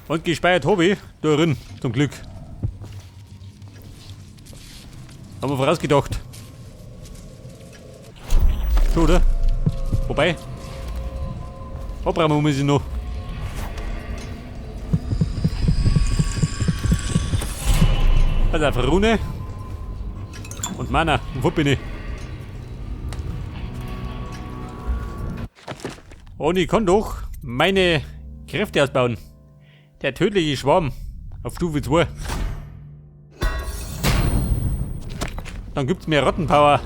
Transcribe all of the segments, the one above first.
Und gespeichert habe ich da drin, zum Glück. Haben wir vorausgedacht. So, oder? Wobei. Abräumen muss ich noch. Pass auf, Rune. Und Mana. Und wo bin ich? Und ich kann doch meine Kräfte ausbauen. Der tödliche Schwarm auf Stufe 2. Dann gibt's mehr Rattenpower.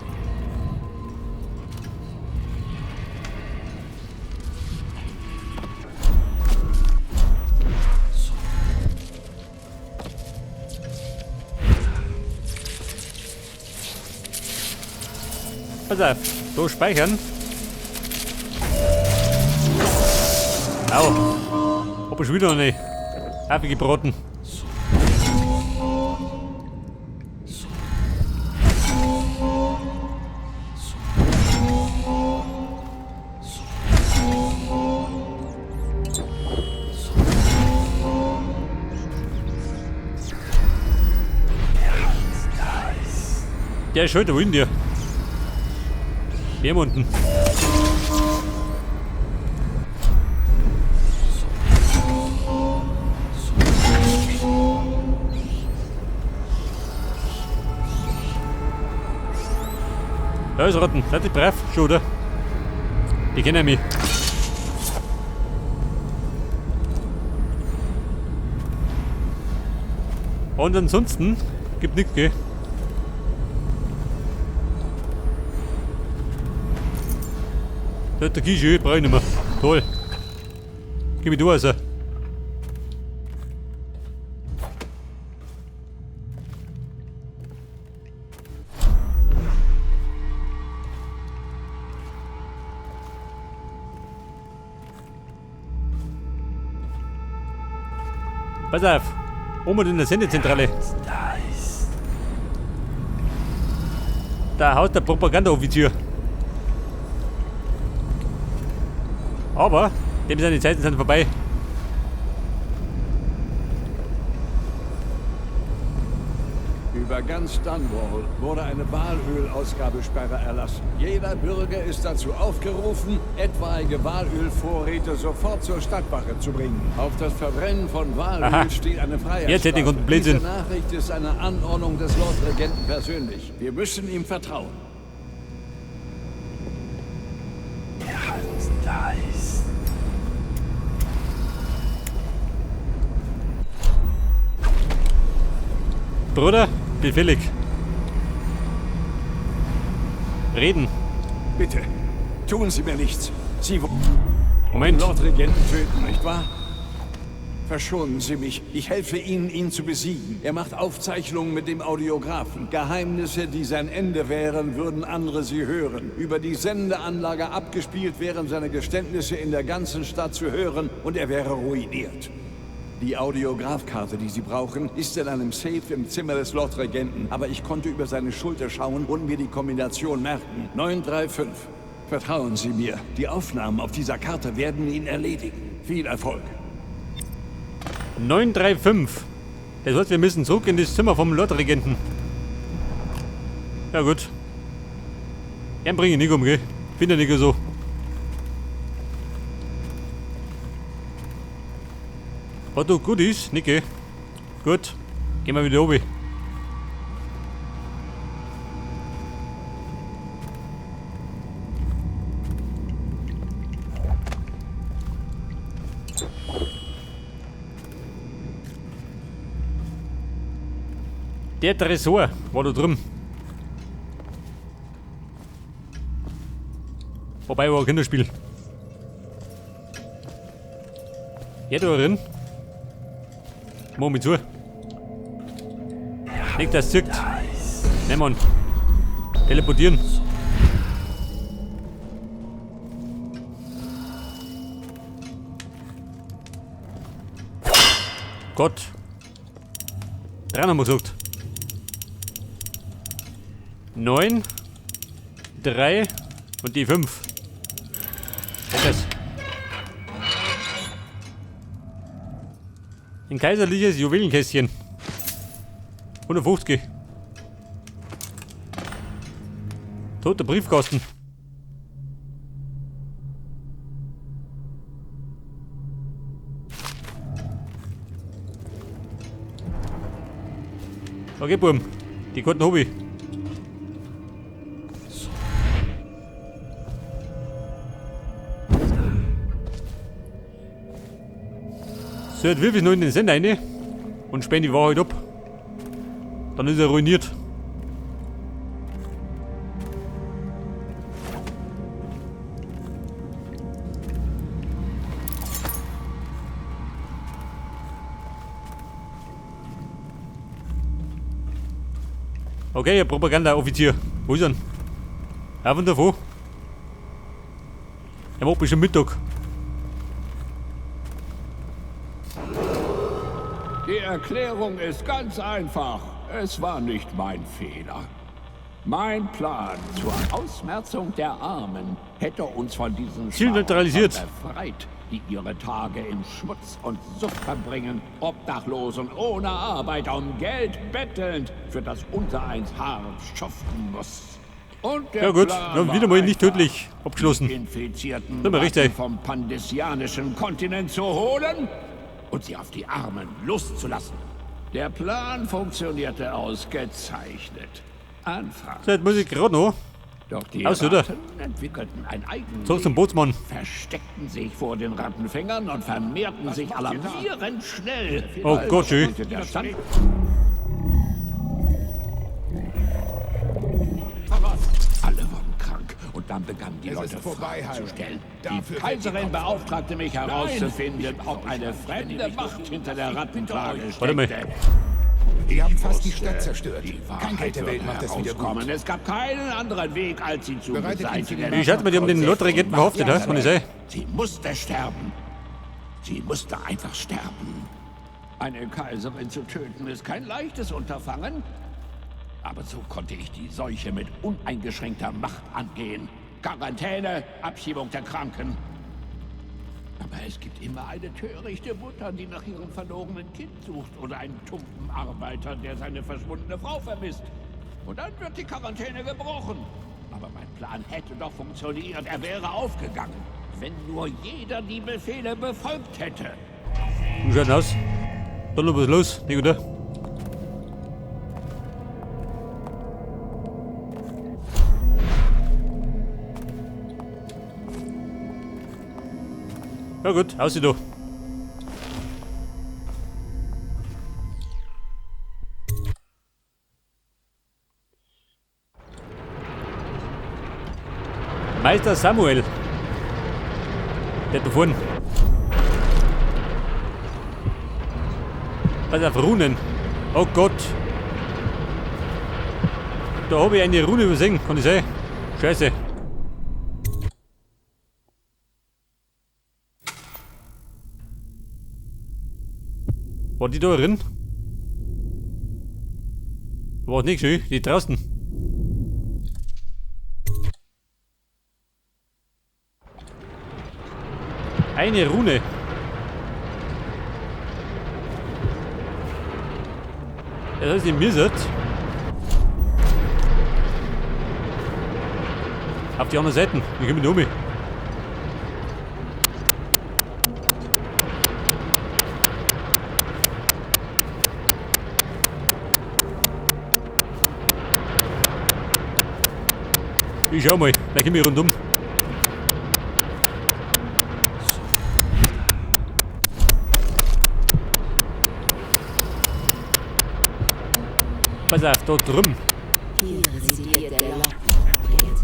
Pass auf, so speichern. Au. Hab ich wieder eine Kaffee gebraten. Der ist heute wohin dir? Bärmunden. Da ist Ratten. Seid ihr brav? Schon, oder? Die kennen mich. Und ansonsten gibt nichts, gell? Da hat der Kische, brauch ich nicht mehr. Toll. Gib mir du also. Pass auf, oben in der Sendezentrale. Da haut der Propagandaoffizier. Aber dem seine Zeiten sind vorbei. Über ganz Dunwall wurde eine Walölausgabesperre erlassen. Jeder Bürger ist dazu aufgerufen, etwaige Walölvorräte sofort zur Stadtwache zu bringen. Auf das Verbrennen von Walöl Aha. steht eine Freiheitsstrafe. Jetzt hätte ich einen Blödsinn. Diese Nachricht ist eine Anordnung des Lordregenten persönlich. Wir müssen ihm vertrauen. Bruder, befehlig. Reden. Bitte, tun Sie mir nichts. Sie wollen Moment. Lordregenten töten, nicht wahr? Verschonen Sie mich. Ich helfe Ihnen, ihn zu besiegen. Er macht Aufzeichnungen mit dem Audiographen. Geheimnisse, die sein Ende wären, würden andere sie hören. Über die Sendeanlage abgespielt wären seine Geständnisse in der ganzen Stadt zu hören und er wäre ruiniert. Die Audiografkarte, die Sie brauchen, ist in einem Safe im Zimmer des Lordregenten. Aber ich konnte über seine Schulter schauen und mir die Kombination merken. 935. Vertrauen Sie mir, die Aufnahmen auf dieser Karte werden ihn erledigen. Viel Erfolg. 935. Das heißt, wir müssen zurück in das Zimmer vom Lordregenten. Ja gut. Den bringe ich nicht um, gell? Finde ich nicht so. Was du gut ist, nicht, gell? Gut. Gehen wir wieder oben. Der Tresor war da drin. Wobei war ein Kinderspiel. Ja, da drin. Mach mich zu. Nicht, dass es zirkt. Ne, Mann. Teleportieren. Gott. 3 haben wir gesagt. 9, 3 und die 5. Was ist das? Ein kaiserliches Juwelenkästchen. 150. Toter Briefkasten. Okay, Burm. Die Karten hab ich. So, jetzt wirf ich noch in den Sender rein und sperre die Wahrheit ab. Dann ist er ruiniert. Okay, Herr Propaganda-Offizier. Wo ist er denn? Auf und davon. Er macht bestimmt Mittag. Die Erklärung ist ganz einfach. Es war nicht mein Fehler. Mein Plan zur Ausmerzung der Armen hätte uns von diesen Ziel neutralisiert. Befreit, die ihre Tage in Schmutz und Suff verbringen, obdachlos und ohne Arbeit, um Geld bettelnd, für das unsereins hart schuften muss. Und der Ja gut, Plan wir haben wieder war mal nicht einfach. tödlich abgeschlossen. Die infizierten Sind wir richtig. Ratten vom pandesianischen Kontinent zu holen und sie auf die Armen loszulassen. Der Plan funktionierte ausgezeichnet. Anfang. So, jetzt muss ich gerade noch. Doch die Aus, oder? Ratten entwickelten ein Eigenleben, Zurück zum Bootsmann. versteckten sich vor den Rattenfängern und vermehrten sich alarmierend schnell. Oh Gott, schön. Der Stand Alle wurden krank und dann begannen die Es Leute ist vorbei, Fragen zu Hiram. stellen. Die Dafür wird die Kaiserin Opfer. beauftragte mich herauszufinden, ob eine fremde Macht hinter der Rattenplage Warte mal. steckte. Die haben fast die wusste, Stadt zerstört. Die Kein Geld der Wahrheit Welt würde macht das wieder gut. herauskommen. Es gab keinen anderen Weg, als sie zu Bereitet ihn für den beseitigen. Ich schätze mal, die haben den Lordregenten verhaftet, hä? Kann ich sein? Sie musste sterben. Sie musste einfach sterben. Eine Kaiserin zu töten ist kein leichtes Unterfangen. Aber so konnte ich die Seuche mit uneingeschränkter Macht angehen. Quarantäne, Abschiebung der Kranken. Aber es gibt immer eine törichte Mutter, die nach ihrem verlorenen Kind sucht oder einen tumpen Arbeiter, der seine verschwundene Frau vermisst. Und dann wird die Quarantäne gebrochen. Aber mein Plan hätte doch funktioniert. Er wäre aufgegangen, wenn nur jeder die Befehle befolgt hätte. Wie schaut denn aus? Da noch was los, nicht oder? Ja gut, aus da. Meister Samuel. Der da vorne. Pass auf, Runen. Oh Gott. Da habe ich eine Rune übersehen, kann ich sein? Scheiße. War die da drin? War nicht schön, die draußen. Eine Rune. Das heißt, die Miset. Auf die anderen Seiten. Wir kommen um. Ich schau mal, da komme ich rundum. Pass auf, da drüben. Hier residiert der Lordregent.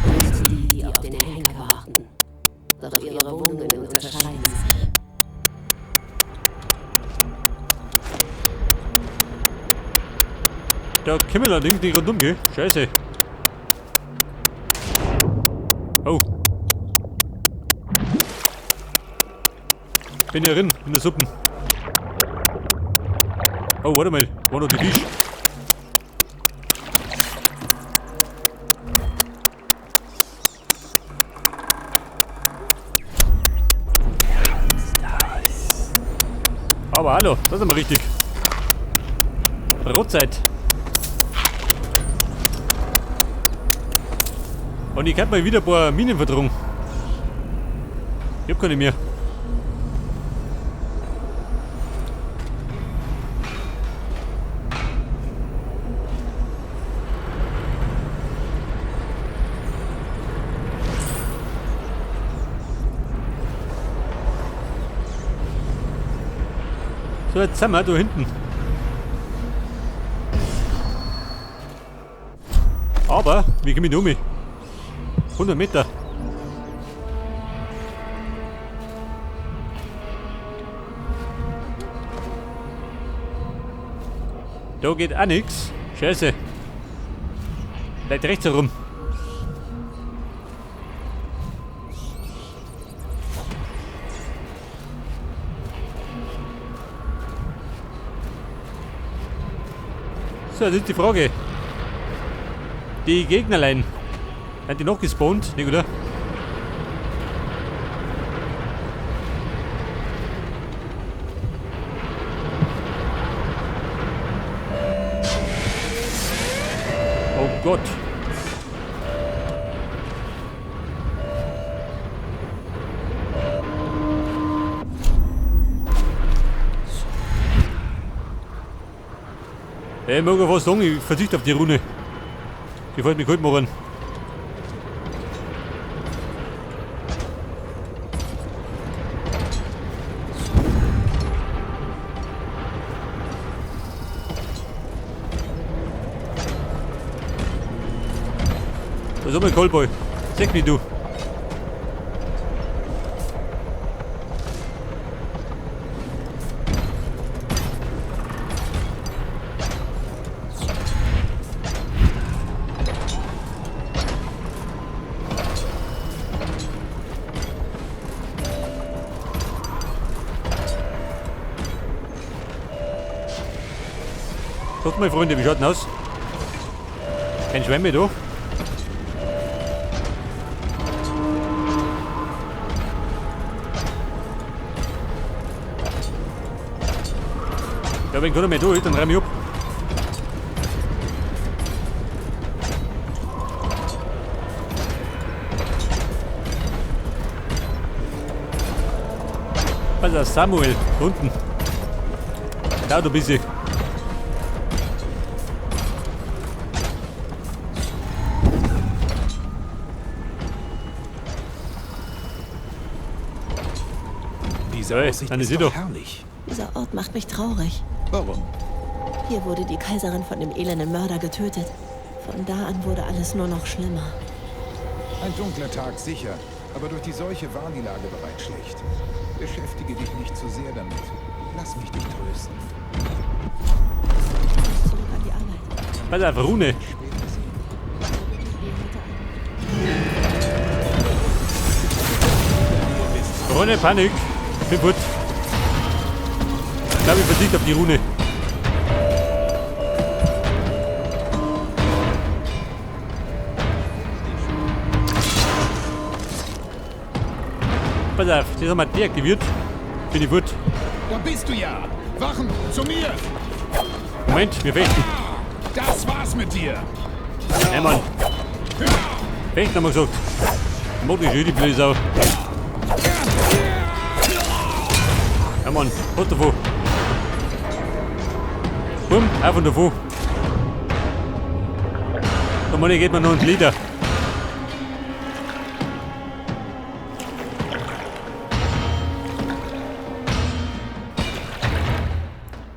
Und die, die auf den Henker warten. Doch ihre Wohnungen unterscheiden sich. Da können wir allerdings nicht rundum, gell? Scheiße. Oh. Bin ja drin, in der Suppe. Oh, warte mal. War noch die Fisch. Aber hallo, das ist aber richtig. Brotzeit. Und ich kann mal wieder ein paar Minen verdrungen. Ich hab keine mehr. So, jetzt sind wir da hinten. Aber, wie komme ich da um? 100 Meter. Da geht auch nix. Scheiße. Vielleicht rechts herum. So, das ist die Frage. Die Gegnerlein. Sind die noch gespawnt? Nicht, oder? Oh Gott. Ey, ich mag ja fast sagen, ich verzichte auf die Rune. Die fällt mir kalt machen. Da ist auch mein Callboy. Sag mich du. Guck mal, Freunde, wie schaut denn aus? Kein Schwein mehr da. Ja, wenn keiner mehr da ist, dann reim ich ab. Also Samuel, da unten. Da, du bist ich. Diese Hey, Aussicht dann ist ist sie doch doch. herrlich. Dieser Ort macht mich traurig. Warum? Hier wurde die Kaiserin von dem elenden Mörder getötet. Von da an wurde alles nur noch schlimmer. Ein dunkler Tag, sicher. Aber durch die Seuche war die Lage bereits schlecht. Beschäftige dich nicht zu sehr damit. Lass mich dich trösten. Ich muss zurück an die Arbeit. Pass auf, Rune. Rune, Panik. Bin gut. Ich glaube, ich verzichte auf die Rune. Pass auf, das haben wir deaktiviert. Bin ich gut. Da bist du ja! Wachen, zu mir! Moment, wir fechten. Das war's mit dir! Nein, Mann. Fechten haben wir gesagt. Ich mag nicht die blöde Sau. Ja, Mann, was davon? Bumm, auf und davon. Da Mann, geht man noch ins Leder.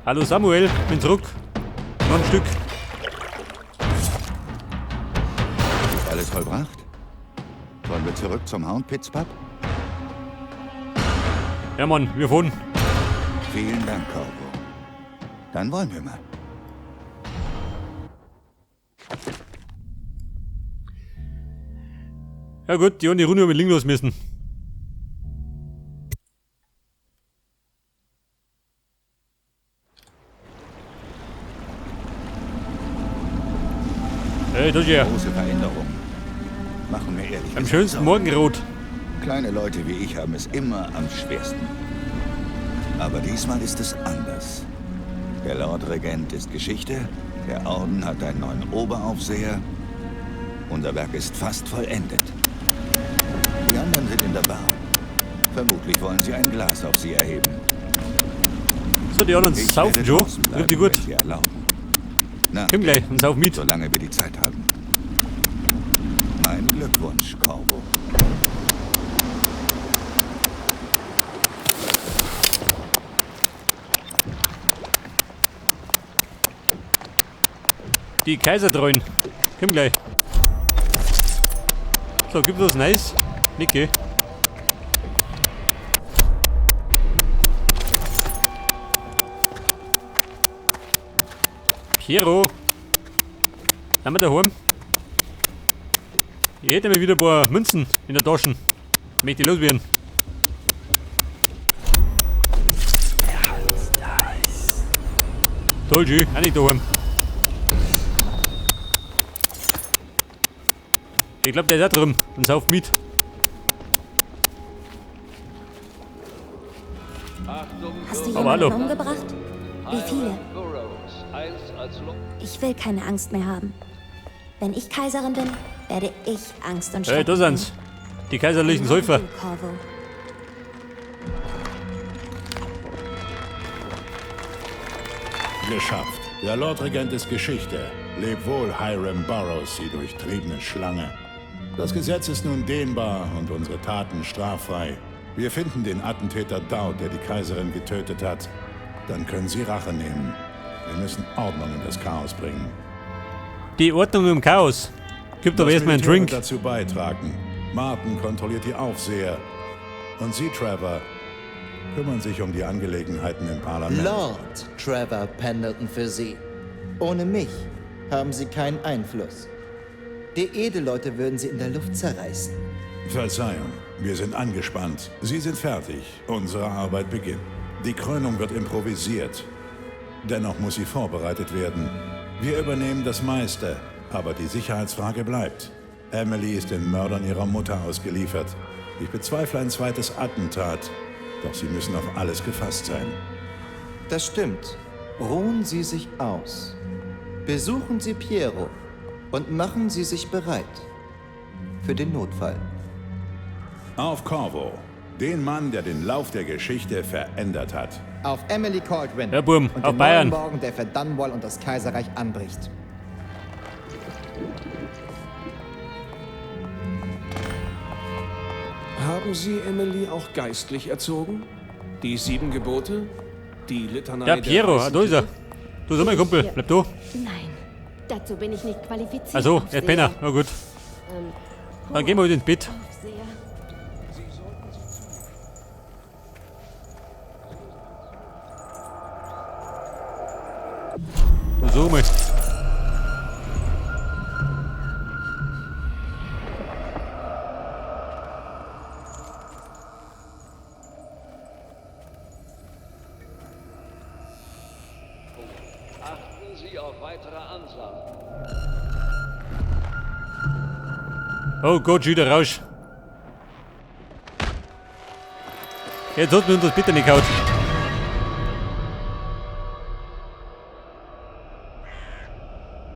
Hallo Samuel, bin zurück. Noch ein Stück. Ist alles vollbracht? Wollen wir zurück zum Hound Pits Pub? Ja Mann, wir fahren. Vielen Dank, Corvo. Dann wollen wir mal. Ja gut, die eine Runde haben wir liegen lassen müssen. Hey, das ist ja. Große Veränderung. Machen wir ehrlich. Am schönsten Morgenrot. Kleine Leute wie ich haben es immer am schwersten. Aber diesmal ist es anders. Der Lordregent ist Geschichte, der Orden hat einen neuen Oberaufseher. Unser Werk ist fast vollendet. Die anderen sind in der Bar. Vermutlich wollen sie ein Glas auf sie erheben. So, die anderen Ich saufen werde schon. draußen bleiben, Richtig gut. wenn Sie erlauben. Na, Komm gleich und sauf mit. solange wir die Zeit haben. Mein Glückwunsch, Corvo. Die Kaisertreuen. Komm gleich. So, gibt's was Neues? Nicht, gell? Piero! Sind wir daheim? Ich hätte mir wieder ein paar Münzen in der Tasche. Möchte ich loswerden. Toll, schön. Auch nicht daheim. Ich glaube, der ist auch drüben und sauft mit. Hast du Aber hallo. jemanden umgebracht? Wie viele? Ich will keine Angst mehr haben. Wenn ich Kaiserin bin, werde ich Angst und Hey, Schrecken da sind's. Die kaiserlichen Säufer. bringen. Corvo. Geschafft. Der Lordregent ist Geschichte. Leb wohl, Hiram Burrows, sie durchtriebene Schlange. Das Gesetz ist nun dehnbar und unsere Taten straffrei. Wir finden den Attentäter Dowd, der die Kaiserin getötet hat. Dann können sie Rache nehmen. Wir müssen Ordnung in das Chaos bringen. Die Ordnung im Chaos. Gibt aber Das erstmal einen Militär Drink. wird dazu beitragen. Martin kontrolliert die Aufseher. Und Sie, Trevor, kümmern sich um die Angelegenheiten im Parlament. Lord Trevor Pendleton für Sie. Ohne mich haben Sie keinen Einfluss. Die Edelleute würden Sie in der Luft zerreißen. Verzeihung, wir sind angespannt. Sie sind fertig. Unsere Arbeit beginnt. Die Krönung wird improvisiert. Dennoch muss sie vorbereitet werden. Wir übernehmen das meiste, aber die Sicherheitsfrage bleibt. Emily ist den Mördern ihrer Mutter ausgeliefert. Ich bezweifle ein zweites Attentat. Doch sie müssen auf alles gefasst sein. Das stimmt. Ruhen Sie sich aus. Besuchen Sie Piero und machen Sie sich bereit für den Notfall. Auf Corvo, den Mann, der den Lauf der Geschichte verändert hat. Auf Emily Caldwin. Ja, Burm, und auf den Bayern. neuen Morgen, der für Dunwall und das Kaiserreich anbricht. Haben Sie Emily auch geistlich erzogen? Die sieben Gebote? Die Litanei Ja, der Piero, ah, weißen da ist er. Kittel? Du sag mal, Kumpel, bleib da. Nein, dazu bin ich nicht qualifiziert. Also, er Aufseher. ist Penner. Na gut. Dann gehen wir wieder ins Bett. Aufseher. Und so mal. Achten Sie auf weitere Ansagen. Oh Gott, schon wieder raus. Jetzt hat mir das bitte nicht gehauen.